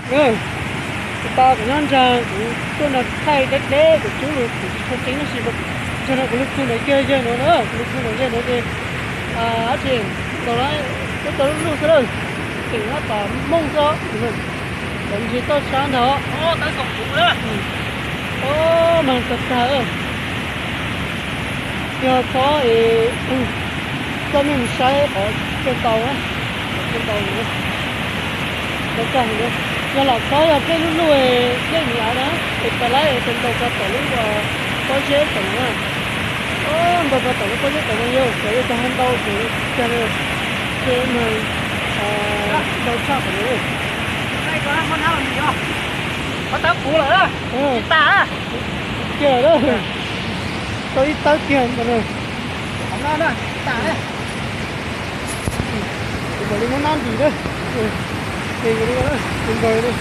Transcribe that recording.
Tus tau kuv nyob nrag kuv tuaj nrog thaij deb deb kuv cub lus kuv tsis tshua tseeb tab sis nrog no kuv lug txug ntawd kiag yawg no na, kuv lug txug ntawd yawg no ces dab tsi tau lub lub xwb lawm, tseem nyob tom mooj xwb, cov ntsis toj sab ntag. Ob mas tag tag. Yog txhob es txoj mej mus saib qhov tsis tshua ntau na, qhov tsis tshua ntau na. Tau tag na. Yog lam txhob yog dlej lub luj, dlej nws av na, es pais laib es pais ntaus ko tom lub pob zeb tom no na. Ntaus ko tom lub pob zeb tom no yog cov yog cov ntau ces cag li, ces nws ntau tshaj tom no. Qhov tab kuv lawm, tas kiag lawm, tau ib tawb kiag ntawm no. Kuv mam li muab nab ntim na, ces li tus nkaus li.